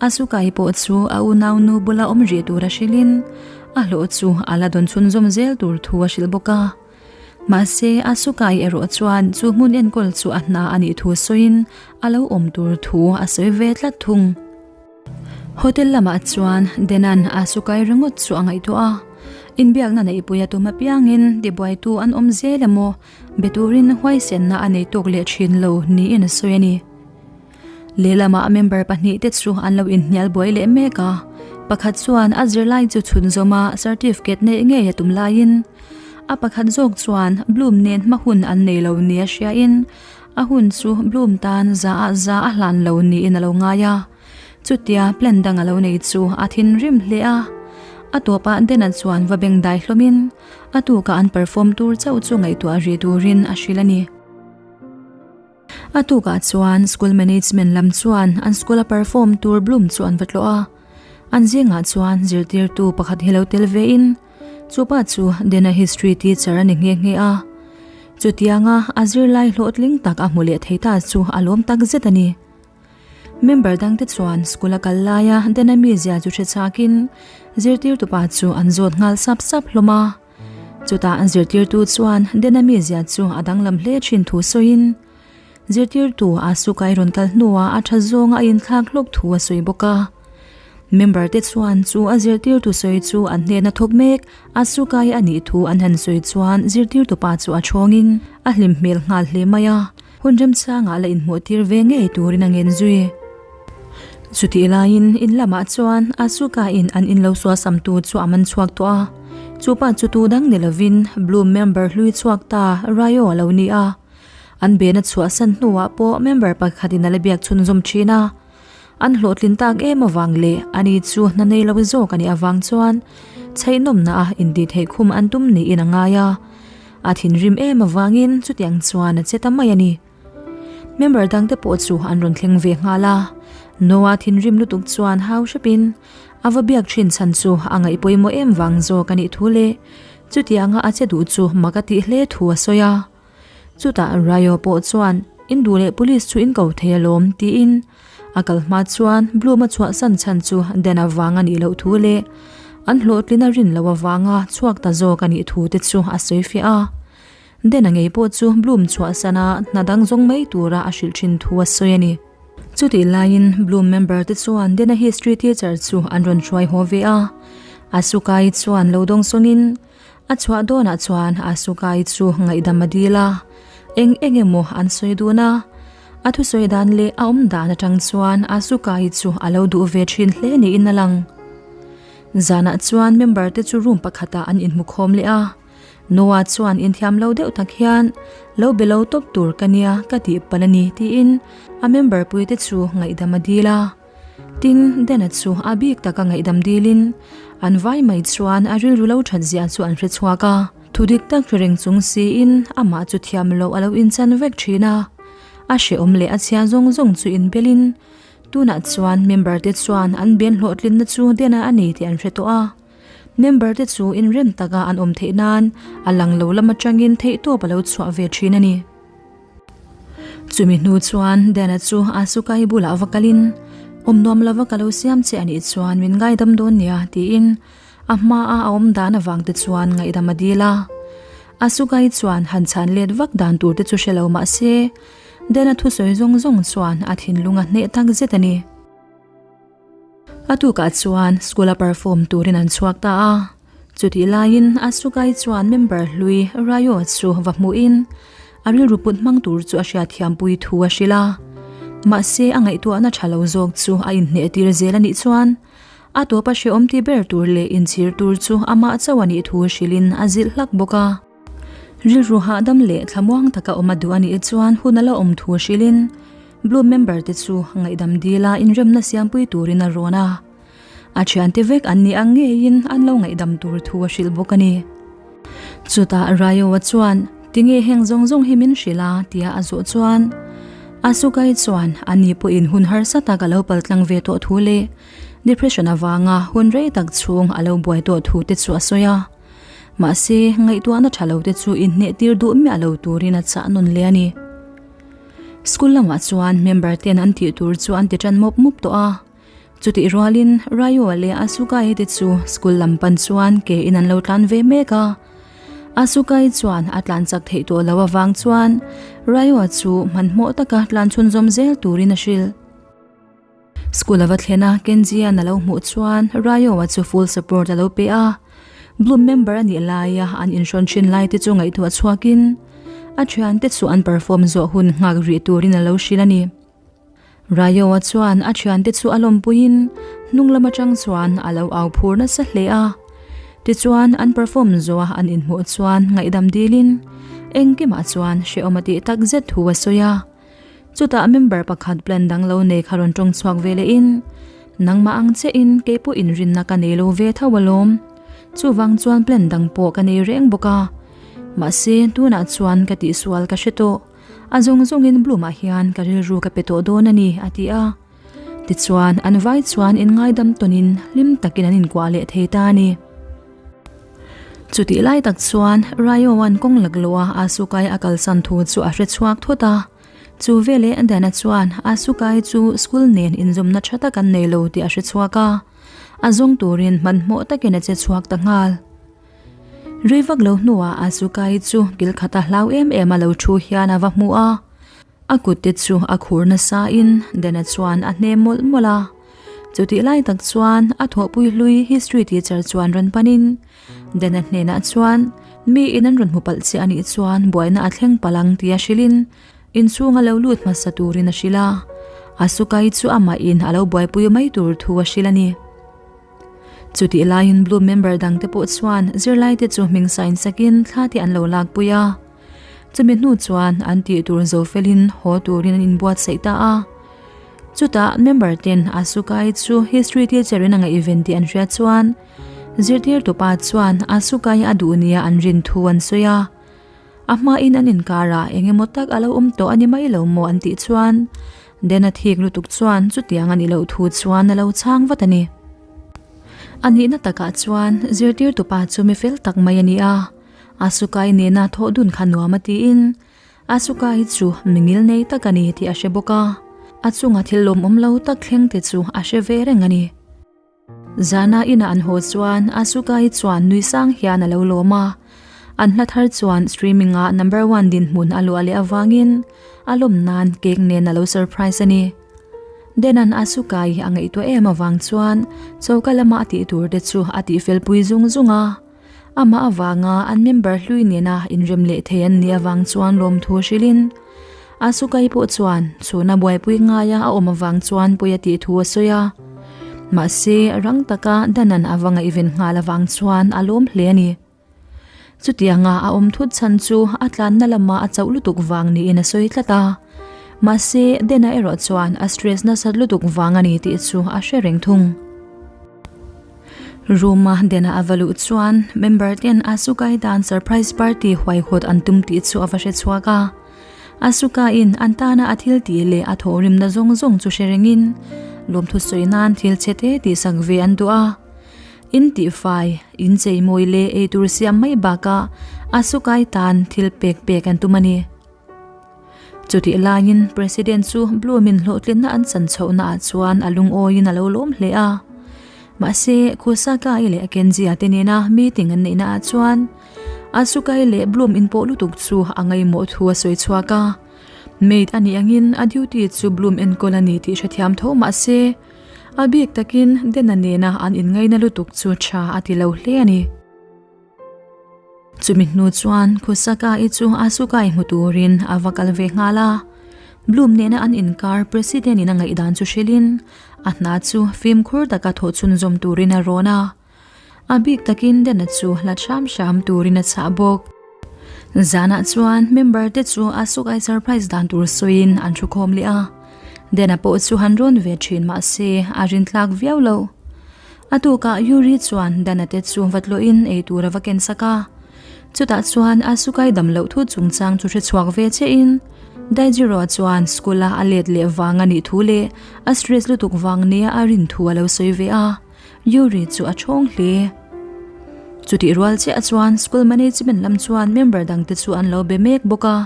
Asuka-i pawh chu a unaunu bula awm rih tura hrilhin a hlawh chu a la dawn chhunzawm zel tur thu a hrilh bawk a. Mahse, Asuka-i erawh chuan chu hmun enkawl chu a hna a nih thu sawiin a lo awm tur thu a sawi ve tlat thung. Hotel lamah chuan Denan Asuka-i ringawt chu a ngaihtuah a, inbiakna neihpui a tum apiangin tibuaitu an awm zel emaw be turin huaisenna a nei tawk leh thin lo niin a sawi a ni. Lehlamah member pahnihte chu an lo inhnial buai leh mek a, pakhat chuan a zirlai chu chhunzawm a certificate neih ngei a tum laiin a pakhat zawk chuan Bloom nen hma hun an nei lo nia hriain a hun chu Bloom tan za ah za a hlan lo niin a lo ngai a. Chutia plan dang a lo nei chu a thinrim hle a, a tawpah Dena chuan va beng dai hlawmin a tukah an perform tur chauh chu ngaihtuah rih turin a hrilh a ni. A tukah chuan school management lam chuan an school a perform tur Bloom chu an va tlawh a, an zingah chuan zirtirtu pakhat hi lo tel ve in chupa chu Dena history teacher a ni nghe nghe a. Chutianga a zirlai hlawhtling tak a hmu leh thei ta chu a lawm tak zet a ni. Member dangte chuan school a kal laia Dena mizia chu hre chhakin zirtirtupa chu an zawt nghal sap sap hlawm a. Chutah an zirtirtu chuan Dena mizia chu a danglam hle thin thu sawiin zirtirtu a sukai rawn kal hnuah a tha zawnga a inthlak hlawk thu a sawi bawk a. Member te chuan chu a zirtirtu sawi chu an hnena thawk mek a sukai a nih thu an han sawi chuan zirtirtupa chu a thawngin a hlim hmel nghal hle mai a. Hun remchangah la inhmuhtir ve ngei turin a ngen zui. Chutih laiin in lamah chuan Asuka in an in lo suasam tu chu a man chhuak tawh a, chupa chu tu dang ni lovin Bloom member hlui chhuak ta Ryo a lo ni a. An bena chhuahsan hnuah pawh member pakhatin a la biak chhunzawm thin a. An hlawhtlin tak em avang leh ani chu hna nei lo zawk a nih avang chuan chheihnawmna a intihtheih khum an tum niin a ngai a. A thinrim em avangin chutiang chuan a che ta mai a ni. Member dangte pawh chu an rawn thleng ve nghal a. Noah thinrim lutuk chuan hau hrepin a va biak thin chhan chu a ngaih pawimawh em vang zawk a nih thu leh chutianga a che duh chu mak a tih hle thu a sawi a. Chutah Ryo pawh chuan in duh leh police chu in ko thei alawm tiin a kal hma chuan Bloom a chhuahsan chhan chu Dan avang a nih loh thu leh an hlawhtlin a rin loh avanga chhuak ta zawk a nih thu te chu a sawi fiah a. Dan a ngei pawh chu Bloom chhuahsan a hna dang zawng mai tura a hrilh thin thu a sawi a ni. Chutih laiin Bloom member te chuan Dan a history teacher chu an rawn hruai haw ve a. Asuka-i chuan lo dawng sawngin A chhuah dawnah chuan Asuka-i chu ngaihdam a dil a, eng eng emaw an sawi dun a. A thusawi dan leh a awm dan atang chuan Asuka-i chu a lo duh ve thin hle niin a lang. Zanah chuan member te chu room pakhatah an inhmu khawm leh a. Noah chuan inthiam lo deuh tak hian, Lo be lo tawp tur ka nia ka tih palh a ni tiin a member puite chu ngaihdam a dil a. Tin, Dana chu a bik taka ngaihdam dilin an vai mai chuan a rilru lo that zia chu an hre chhuak a. Thu dik tak hre reng chung siin amah chu thiam loh a lo inchan vek thin a. A hrehawm leh a chhia zawng zawng chu inbelin tunah chuan member te chuan an ben hlawhtlinna chu Dana a ni tih an hre tawh a. Member te chu inrem taka an awm theih nan a lang lo lam atangin theihtawp a lo chhuah ve thin a ni. Chumi hnu chuan Dana chu Asuka-i bulah va kalin, Awm nuam lova ka lo siam che a nih chuan min ngaidam dawn nia, tiin a hmaa a awm dan avang te chuan ngaihdam a dil a. Asuka-i chuan han chhan let vak dan tur te chu hre lo mah se, Dana thusawi zawng zawng chuan a thinlung a hneh tak zet a ni. A tukah chuan school a perform turin an chhuak ta a, chutih laiin Asukai chuan member hlui Ryo chu va hmuhin a rilru put hmang tur chu a hriatthiampui thu a hrilh a. Mahse a ngaihtuahna tha lo zawk chu a inhneh tir zel a nih chuan a tawp a hrehawm ti ber tur leh inchhir tur chu amah chauh a nih thu hrilhin a zilh hlak bawk a. Rilru hahdam leh thlamuang taka awm a duh a nih chuan hun a la awm thu hrilhin Blue member te chu ngaihdam dila inremna siampui turin a rawn a. A thiante vek an nih ang ngeiin an lo ngaihdam tur thu a hrilh bawk a ni. Chutah Ryo-a chuan tinge heng zawng zawng hi min hrilh a tia a zawh chuan Asuka-i chuan ani pawhin hun harsa tak a lo paltlang ve tawh thu leh depression avanga hun rei tak chhung a lo buai tawh thu te chu a sawi a. Mahse, ngaihtuahna tha lo te chu inhneh tir duh miah lo turin a chah nawn leh a ni. School lamah chuan member ten an tih tur chu an ti tan mawp mawp tawh a. Chutih rualin Ryo-a leh Asuka-i te chu school lam pan chuan ke in an lo tlan ve mek a. Asuka-i chuan a tlan chak theih tawh loh avang chuan Ryo-a chu hmanhmawh taka tlan chhunzawm zel turin a hrilh. School a va thlen a, Kenji-a'n a lo hmuh chuan Ryo-a chu full support a lo pe a. Bloom member a nih laia an inhrawn thin lai te chu ngaihtuah chhuakin a thiante chu an perform zawh hun nghak rih turin a lo hrilh a ni. Ryo-a chuan a thiante chu a lawmpuiin hnung lam atang chuan a lo au phur nasa hle a. Tichuan an perform zawha an inhmuh chuan ngaihdam dilin engkimah chuan hrehawm a tih tak zet thu a sawi a. Chutah member pakhat plan dang lo nei kha rawn tawng chhuak ve lehin, Nangmah ang chiahin kei pawh inrinna ka nei lo ve tho alawm. Chuvang chuan plan dang pawh ka nei reng bawk a. Mahse, tunah chuan ka tihsual ka hre tawh. A zawng zawngin Bloom-ah hian ka rilru ka pe tawh dawn a ni, a ti a. Tichuan, an vai chuan inngaidam tawnin hlim takin an inkuah leh thei ta a ni. Chutih lai tak chuan Ryo-a'n kawng laklawha Asuka-i a kalsan thu chu a hre chhuak thut a. Chu veleh Dana chuan Asuka-i chu school nen inzawmna tha tak an nei lo tih a hre chhuak a, a zawng turin hmanhmawh takin a che chhuak ta nghal. Rei vak lo hnuah Asuka-i chu kil khata hlau em em a lo thu hian a va hmu a. A kut te chu a khur nasa in Dana chuan a hnem mawlh mawlh a. Chutih lai tak chuan a thawhpui hlui history teacher chuan rawn pan in Dana hnenah chuan mi in an rawn hmu palh che anih chuan buaina a thleng palh ang tia hrilh in inchhung a lo lut hmasa turin a hrilh a. Asuka-i chu amah in a lo buaipui mai tur thu a hrilh a ni. Chutih laiin Blue member dangte pawh chuan zirlaite chu hming sain sakin thla te an lo lakpui a. Chumi hnu chuan an tih tur zo felin haw turin an inbuatsaih ta a. Chutah member ten Asuka-i chu history teacher in a ngaihven tih an hriat chuan zirtirtu pa chuan Asuka-i a duh nia an rin thu an sawi a. A hmain an inkarah eng emaw tak a lo awm tawh a ni mai lo maw an tih chuan Dena thik lutuk chuan chutiang a nih loh thu chuan a lo chhang vat a ni. A nihna takah chuan zirtirtu pa chu mi fel tak mai a ni a. Asuka-i nena thawh dun kha nuam a tiin Asuka-i chu mi ngil nei tak a ni tih a hre bawk a, a chunga thil lawmawm lo tak thleng te chu a hre ve reng a ni. Zana inah an haw chuan Asuka-i chuan nui sang hian a lo lawm a, an hla thar chuan streaming-ah number one dinhmun a luah leh avangin a lawm nan cake nen a lo surprise a ni. Denan Asuka-i a ngaihtuah em avang chuan choka lama a tih tur te chu a tihfel pui zung zung a. Amah avanga an member hlui nena inrem leh thei an nih avang chuan lawmthu hrilhin Asuka-i pawh chuan chhuna buaipui ngaia a awm avang chuan pawi a tih thu a sawi a. Mahse, rang taka Danan a va ngaihven nghal avang chuan a lawm hle a ni. Chutianga a awm thut chhan chu a tlanna lama a chauh lutuk vang niin a sawi tlat a. Mahse, Dana erawh chuan a stress nasat lutuk vang a ni tih chu a hre reng thung. Room-a Dena a va luh chuan member ten Asuka-i tan surprise party huaihawt an tum tih chu a va hre chhuak a. Asuka-in an tana a thil tih leh a thawhrimna zawng zawng chu hre rengin lawmthu sawi nan thil chhe te tihsak ve an duh a. In tihfai, in cheimawi leh eitur siam mai bakah Asuka-i tan thil pek pek an tum a ni. Chutih laiin President chu Bloom-in hlawhtlinna an chan chhohnaah chuan a lungawiin a lo lawm hle a. Mahse, Kusaka-i leh Kenji-a te nena meeting an neihnaah chuan Asuka-i leh Bloom inpawh lutuk chu a ngaihmawh thu a sawi chhuak a. Maid a nih angin a duty chu Bloom enkawl a ni tih hrethiam tho mah se, a bik takin Dena nena an inngaina lutuk chu tha a ti lo hle a ni. Chumi hnu chuan Kusaka-i chu Asuka-i hmu turin a va kal ve nghal a. Bloom nena an inkar President-in a ngaihdan chu hrilhin a hna chu fimkhur taka thawh chhunzawm turin a rawn a. A bik takin Dana chu hlat hram hram turin a chah bawk. Zanah chuan member te chu Asuka-i surprise dan tur sawiin an thukhawm leh a. Dana pawh chu han rawn ve thin mahse a rintlak viau lo. A tukah Yuri chuan Dana te chu va tlawhin ei tur a va ken sak a. Chutah chuan Asuka-i dam loh thu chungchang chu hre chhuak ve chiahin Daijiro chuan school-a a let leh vang a nih thu leh a stress lutuk vang nia a rin thu a lo sawi ve a. Yuri chu a thawng hle. Chutih rual chiah chuan school management lam chuan member dangte chu an lo be mek bawk a.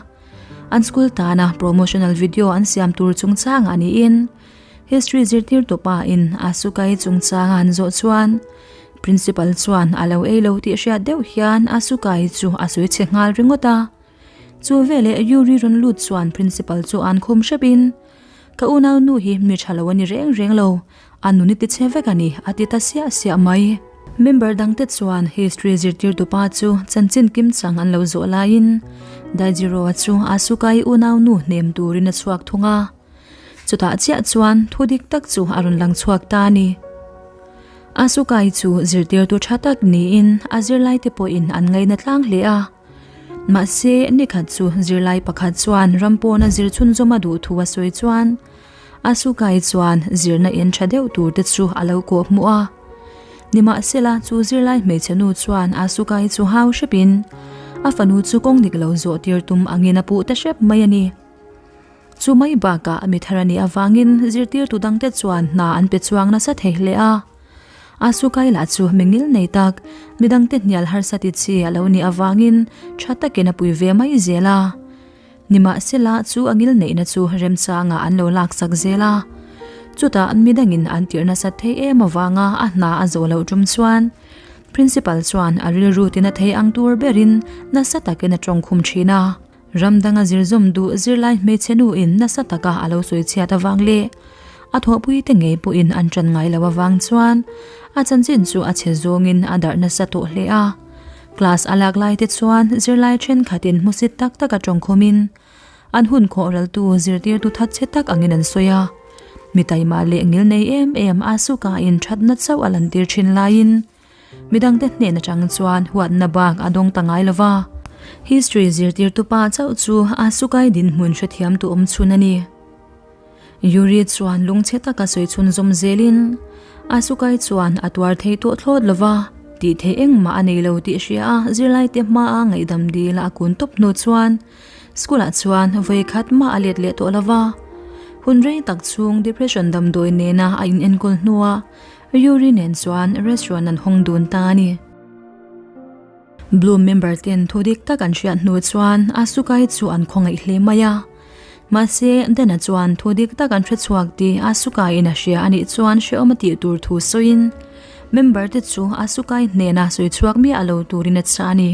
An school tana promotional video an siam tur chungchangah niin. History zirtirtu pa in Asuka-i chungchang a han zawh chuan Principal chuan a lo ei lo tih hriat deuh hian Asuka-i chu a sawi chhe nghal ringawt a. Chu veleh Yuri rawn lut chuan Principal chu an khum hrep in, Ka unau nu hi mi tha lo a ni reng reng lo, a nun i ti chhe vek a ni a ti ta siah siah mai. Member dangte chuan History zirtirtu pa chu chanchin kimchang an lo zawh laiin Daijiro-a chu Asuka-i unau nu hnem turin a chhuak thung a. Chutah chiah chuan thu dik tak chu a rawn lang chhuak ta a ni. Asuka-i chu zirtirtu tha tak niin a zirlaite pawhin an ngaina tlang hle a. Mahse, nikhat chu zirlai pakhat chuan ram pawna zir chhunzawm a duh thu a sawi chuan Asuka-i chuan zirna in tha deuh tur te chu a lo kawh hmuh a. Nimahsela, chu zirlai hmeichhe nu chuan Asuka-i chu hau hrepin a fanu chu kawng dik lo zawh tir tum angin a puh ta hrep mai a ni. Chu mai bakah mi thar a nih avangin zirtirtu dangte chuan hna an pe chuang nasa thei hle a. Asukai lah chu mi ngil nei tak, midangte hnial harsa ti chi a lo nih avangin tha takin a pui ve mai zel a. Nimahsela chu a ngil neihna chu remchangah an lo laksak zel a. Chutah midangin an tirh nasat thei em avanga a hna a zawh loh tum chuan Principal chuan a rilru tina thei ang tur berin nasa takin a tawngkhum thin a. Ram danga zirzawm duh zirlai hmeichhe nuin nasa taka a lo sawi chhiat avang leh a thawhpuite ngei pawhin an ṭan ngai lo avang chuan a chanchin chu a chhe zawngin a darh nasa tawh hle a. Class a lak lai te chuan zirlai ṭhenkhatin hmusit tak taka ṭawngkhawmin an hun khawhraltu zirtirtu thatchhe tak angin an sawi a. Mi taima leh ngilnei em em Asuka-in ṭhatna chauh a lantir ṭhin laiin Midangte hnen atang chuan huatna bak a dawng ta ngai lo va. History zirtirtu pa chauh chu Asuka-i dinhmun hrethiamtu awm chhun a ni. Yuri chuan lungchhe taka sawi chhun zawm zelin Asuka-i chuan a tuar thei tawh thlawt lo va, tih theih engmah a nei lo tih hria a zirlaite hmaa ngaihdam dil a kun tawp hnu chuan School-ah chuan vawi khat mah a let leh tawh lo va. Hun rei tak chhung depression damdawi nena a inenkawl hnuah Yuri nen chuan restaurant an hawng dun ta a ni. Bloom member ten thu dik tak an hriat hnu chuan Asuka-i chu an khawngaih hle mai a. Mahse, Dana chuan thu dik tak an hre chhuak tih Asuka-in a hria a nih chuan hrehawm a tih tur thu sawiin member te chu Asuka-i hnena sawi chhuak miah lo turin a chah a ni.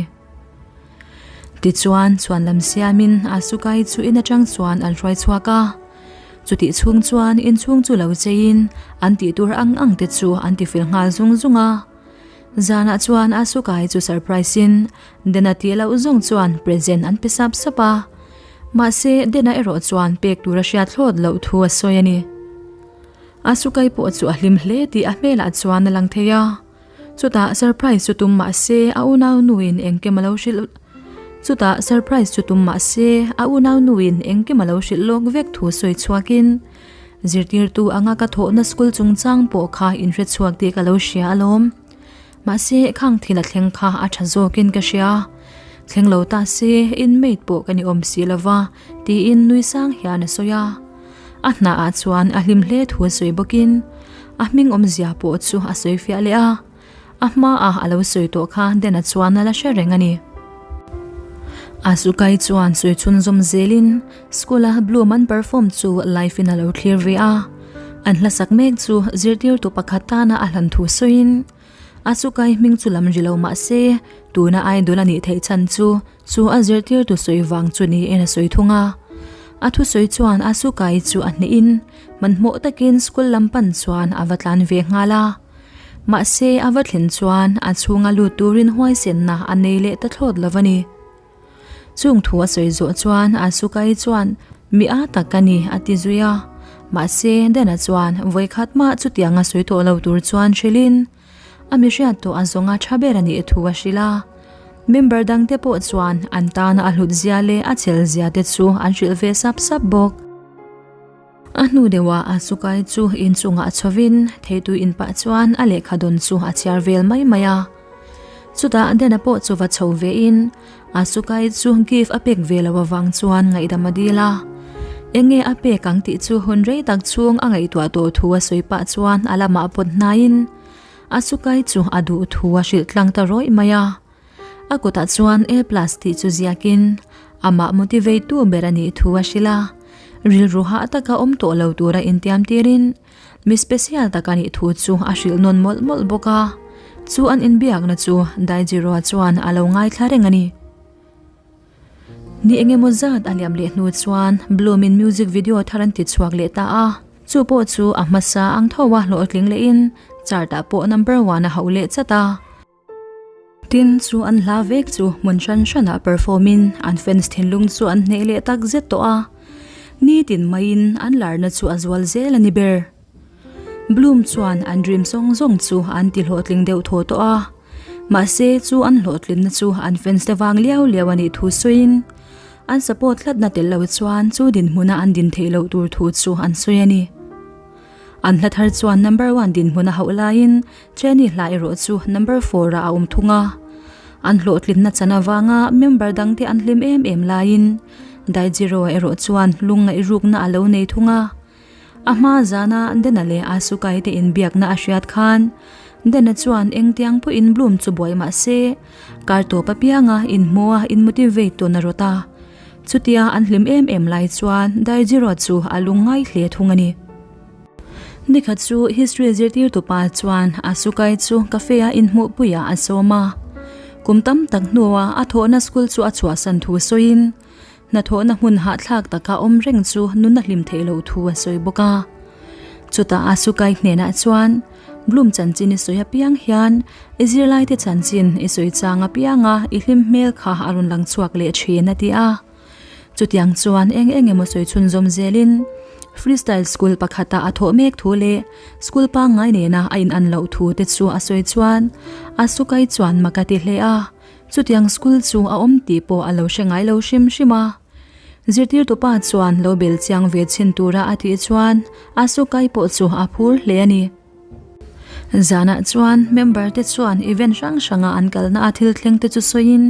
Tichuan, chhuan lam siamin Asuka-i chu in atang chuan an hruai chhuak a. Chutih chhung chuan inchhung chu lo cheiin an tih tur ang ang te chu an ti fil nghal zung zung a. Zanah chuan Asuka-i chu surprise in Dena tih loh zawng chuan present an pe sap sap a. Mahse, Dena erawh chuan pek tur a hriat thlawt loh thu a sawi a ni. Asuka-i pawh chu a hlim hle tih a hmelah chuan a lang thei a. Chutah surprise chu tum mah se a unau nuin engkim a lo hrilh Chutah surprise chu tum mah se a unau nuin engkim a lo hrilh lawk vek thu sawi chhuakin zirtirtu anga ka thawhna school chungchang pawh kha inhre chhuak tih ka lo hria alawm. Mahse khang thil a thleng kha a tha zawkin ka hria. Thleng lo ta se inmate pawh ka ni awm si lova tiin nui sang hian a sawi a. A hnaah chuan a hlim hle thu a sawi bawkin a hming awmzia pawh chu a sawi fiah leh a, a hmaah a lo sawi tawh kha Dena chuan a la hre reng a ni. Asukai chuan sawi chhunzawm zelin school-a Bloom an perform chu live in a lo thlir ve a, an hlasak mek chu zirtirtu pakhat tana a hlan thu sawiin Asukai hming chu lam ri lo mah se tuna idol a nih theih chhan chu Chu a zirtirtu sawi vang chu niin a sawi thung a. A thusawi chuan Asuka-i chu a hnehin hmanhmawh takin school lam pan chuan a va tlan ve nghal a. Mahse a va thlen chuan a chhunga lut turin huaisenna a nei leh ta thlawt lo a ni. Chung thu a sawi zawh chuan Asuka-i chuan mi a tak a ni a ti zui a. Mahse Dana chuan vawikhat mah chutianga sawi tawh lo tur chuan hrilhin A mi hriat tawh a zawnga tha ber a nih thu a hrilh a. Member dangte pawh chuan an tana a hlut zia leh a chel zia te chu an hrilh ve sap sap bawk. A hnu deuhah a sukai chu inchungah chhovin theitui in pah chuan a lehkha dawn chu a chhiar vel mai mai a. Chutah Dena pawh chu va chho vein a sukai chu gift a pek ve lo avang chuan ngaihdam a dil a. Enge a pek ang tih chu hun rei tak chhung a ngaihtuah tawh thu a sawi pah chuan a lamah pawt hnaiin a sukai chu a duh thu a hrilh tlang ta rawih mai a. A kutah chuan A plus tih chu ziakin amah motivate tu ber a nih thu a hrilh a. Rilru hah taka awm tawh lo tura intiam tirin mi special tak a nih thu chu a hrilh nawn mawlh mawlh bawk a. Chu an inbiakna chu Daijiro-a chuan a lo ngaithla reng a ni. Ni engemaw zat a liam leh hnu chuan Bloom-in music video thar an ti chhuak leh ta a, chu pawh chu a hmasa ang tho a hlawhtling lehin chart-ah pawh number one a hauh leh chat a. Tin, chu an hla vek chu hmun hran hranah perform-in an fans thinlung chu an hneh leh tak zet tawh a, nitin maiin an larna chu a zual zel a ni ber. Bloom chuan an dream zawng zawng chu an ti hlawhtling deuh thaw tawh a. Mahse, chu an hlawhtlinna chu an fans te vang liau liau a nih thu sawiin, an support tlatna tel lo chuan chu dinhmuna an din theih loh tur thu chu an sawi a ni. An hla thar chuan number one dinhmun a hauh laiin Jennie hla erawh chu number four ah a awm thung a. An hlawhtlinna chan avanga member dangte an hlim em em laiin Daijiro erawh chuan lungngaih rukna a lo nei thung a. A hma zana Dena leh Asuka-i te inbiakna a hriat khan Dena chuan engtiang pawhin Bloom chu buai mah se, kar tawp apianga inhmua inmotivate tawn a rawt a. Chutia an hlim em em lai chuan Daijiro chu a lungngai hle thung a ni. Nikhat chu History zirtirtu pa chuan Asuka-i chu cafe-a inhmuhpuiah a sawm a. Kum tam tak hnuah a thawhna school chu a chhuahsan thu sawiin, Hnathawhna hmun hahthlak taka awm reng chu nuna hlim theih loh thu a sawi bawk a. Chutah Asukai hnenah chuan, Bloom chanchin i sawi apiang hian i zirlaite chanchin i sawi chang apianga i hlim hmel kha a rawn lang chhuak leh thin a ti a. Chutiang chuan eng eng emaw sawi chhunzawm zelin Freestyle School pakhata a thawh mek thu leh school pangngai nena a inan loh thu te chu a sawi chuan Asukai chuan mak a ti hle a. Chutiang school chu a awm tih pawh a lo hre ngai lo hrim hrim a. Zirtirtu pa chuan lo bel chiang ve chhin tura a tih chuan a sukai pawh chu a phur hle a ni. Zanah chuan member te chuan event hrang hranga an kalna a thil thleng te chu sawiin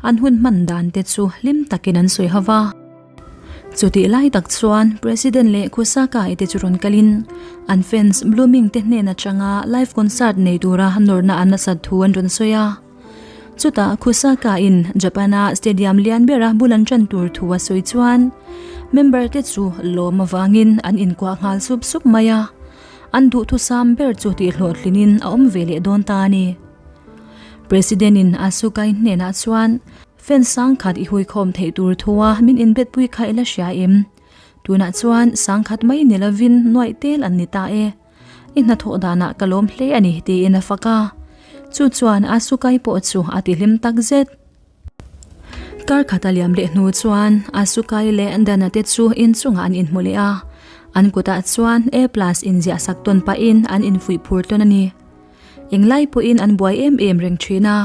an hun hman dan te chu hlim takin an sawi ho va. Chutih lai tak chuan President leh Kusaka-i te chu rawn kalin an fans Blooming te hnen atanga live concert nei tura nawrna an nasat thu an rawn sawi a. Chutah Kusaka-in Japan-a stadium lian bera bul an tan tur thu a sawi chuan member te chu lawm avangin an inkuah nghal sup sup mai a, an duhthusam ber chu tihhlawhtlinin a awm ve leh dawn ta a ni. President-in Asuka-i hnenah chuan Fans sangkhat i huikhawm theih tur thua min inbetpui kha i la hria em? Tunah chuan sangkhat mai ni lovin nuaih tel an ni ta e. I hnathawh danah ka lawm hle a ni tiin a fak a. Chu chuan Asukai pawh chu a ti hlim tak zet. Kar khat a liam leh hnu chuan Asukai leh Dana te chu inchungah an inhmu leh a. An kutah chuan A plus inziah sak tawn pahin an infuih phur tawn a ni. Englai pawhin an buai em em reng thin a,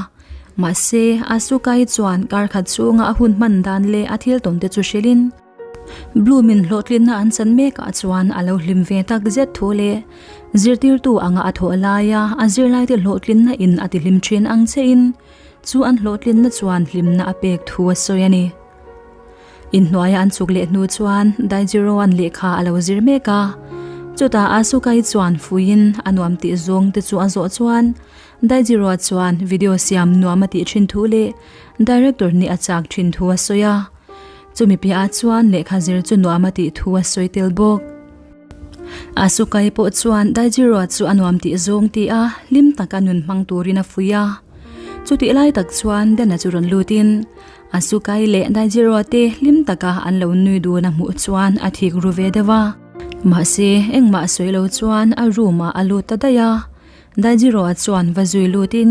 mahse Asuka hi chuan kar khat chhunga a hun hman dan leh a thil tawn te chu hrilhin Bloom-in hlawhtlinna an chan mekah chuan a lo hlim ve tak zet thu leh zirtirtu anga a thawh laia a zirlaite hlawhtlinna in a tihlim thin ang chein chu an hlawhtlinna chuan hlimna a pek thu a sawi a ni. Inhnuaia an chuk leh hnu chuan Daijiro-a'n lehkha a lo zir mek a. Chutah Asuka-i chuan fuiin a nuam tih zawng te chu a zawh chuan Daijiro-a chuan video siam nuam a tih thin thu leh director nih a chak thin thu a sawi a. Chumi piahah chuan lehkha zir chu nuam a tih thu a sawi tel bawk. Asuka-i pawh chuan Daijiro-a chu a nuam tih zawng ti a hlim taka nun hmang turin a fui a. Chutih lai tak chuan Dana chu rawn lutin Asukai leh Daijiro te hlim taka an lo nui dun a hmuh chuan a thik ru ve deuh a. Mahse, engmah sawi lo chuan a room ah a lut ta daih a. Daijiro chuan va zui lutin,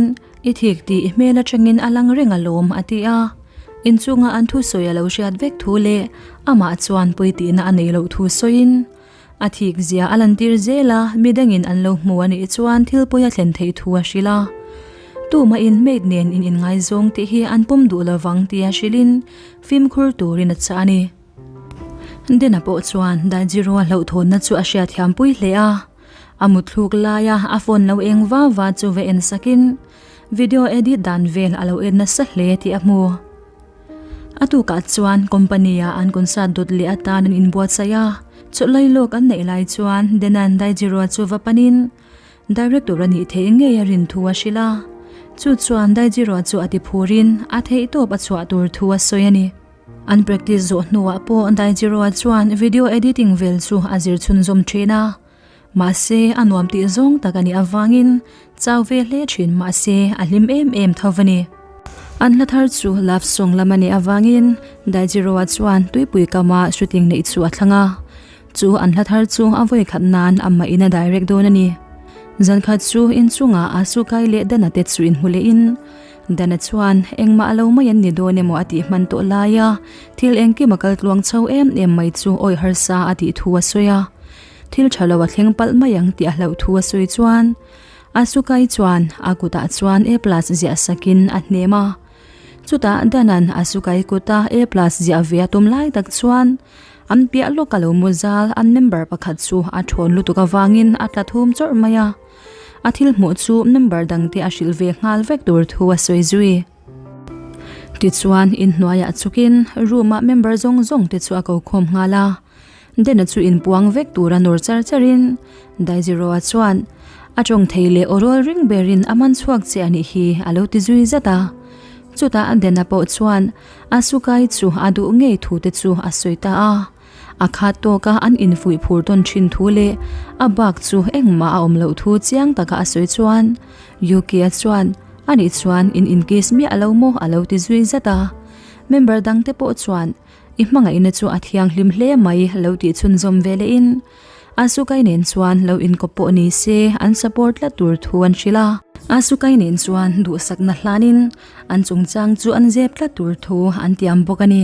I thik tih i hmel atangin a lang reng alawm a ti a. Inchunga an thusawi a lo hriat vek thu leh amah chuan pawitihna a neih loh thu sawiin, a thik zia a lantir zel a, midangin an lo hmu a nih chuan thil pawi a thlen theih thu a hrilh a. Tumahin maid nen in inngaizawng tih hi an pawm duh lovang tia hrilhin fimkhur turin a chah a ni. Dena pawh chuan Daijiro-a hlauhthawnna chu a hriatthiam pui hle a, a mutthluk laia a phone lo eng va va chu va en sakin video edit dan vel a lo en nasa hle tih a hmu. A tukah chuan company-ah an concert dawt leh atan an inbuatsaih a, chawlhlai lawk an neih lai chuan Denan Daijiro chu va panin director a nih theih ngei a rin thu a hrilh a. Chu chuan Daijiro chu a ti phurin a theihtawp a chhuah tur thu a sawi a ni. An practice zawh hnuah pawh Daijiro-a chuan video editing vel chu a zir chhunzawm thin a. Mahse, a nuam tih zawng tak a nih avangin chau ve hle thin mahse a hlim em em tho a ni. An hla thar chu love song lam a nih avangin Daijiro-a chuan tuipui kama shooting neih chu a thlang a. Chu an hla thar chu a vawi khat nan amah in a direct dawn a ni. Zan khat chu inchungah Asukai leh Dana te chu inhmu leh in Dana chuan engmah a lo mai an ni dawn emaw a tih hman tawh lai a, thil engkim a kal tluang chho em em mai chu awi harsa a tih thu a sawi a. Thil tha lo a thleng palh mai ang tih a hlauh thu a sawi chuan Asukai chuan a kutah chuan A plus ziah sakin a hnem a. Chutah Danan Asukai kuta A plus ziah ve a tum lai tak chuan an piah lawk a lo mu zal an member pakhat chu a thawn lutuk avangin a tla thum chawrh mai a. A thil hmuh chu member dangte a hrilh ve nghal vek tur thu a sawi zui. Tichuan inhnuaiah chukin room-ah member zawng zawng te chu a ko khawm nghal a. Dena chu inpuang vek tura nawr char charin Daijiro-a chuan a tawng thei leh aw rawl ring berin a man chhuak che a nih hi a lo ti zui zat a. Chutah Dena pawh chuan Asuka-i chu a duh ngei thu te chu a sawi ta a. A khat tawka an infuih phur tawn thin thu leh a bak chu engmah a awm loh thu chiang taka a sawi chuan Yuki-a chuan a nih chuan in inkiss miah lo maw a lo ti zui zat a. Member dangte pawh chuan I hmangaihna chu a thianghlim hle mai lo tih chhunzawm ve leh in Asukai nen chuan lo inkawp pawh ni se an support tlat tur thu an hrilh a. Asukai nen chuan duhsakna hlanin an chungchang chu an zep tlat tur thu an tiam bawk a ni.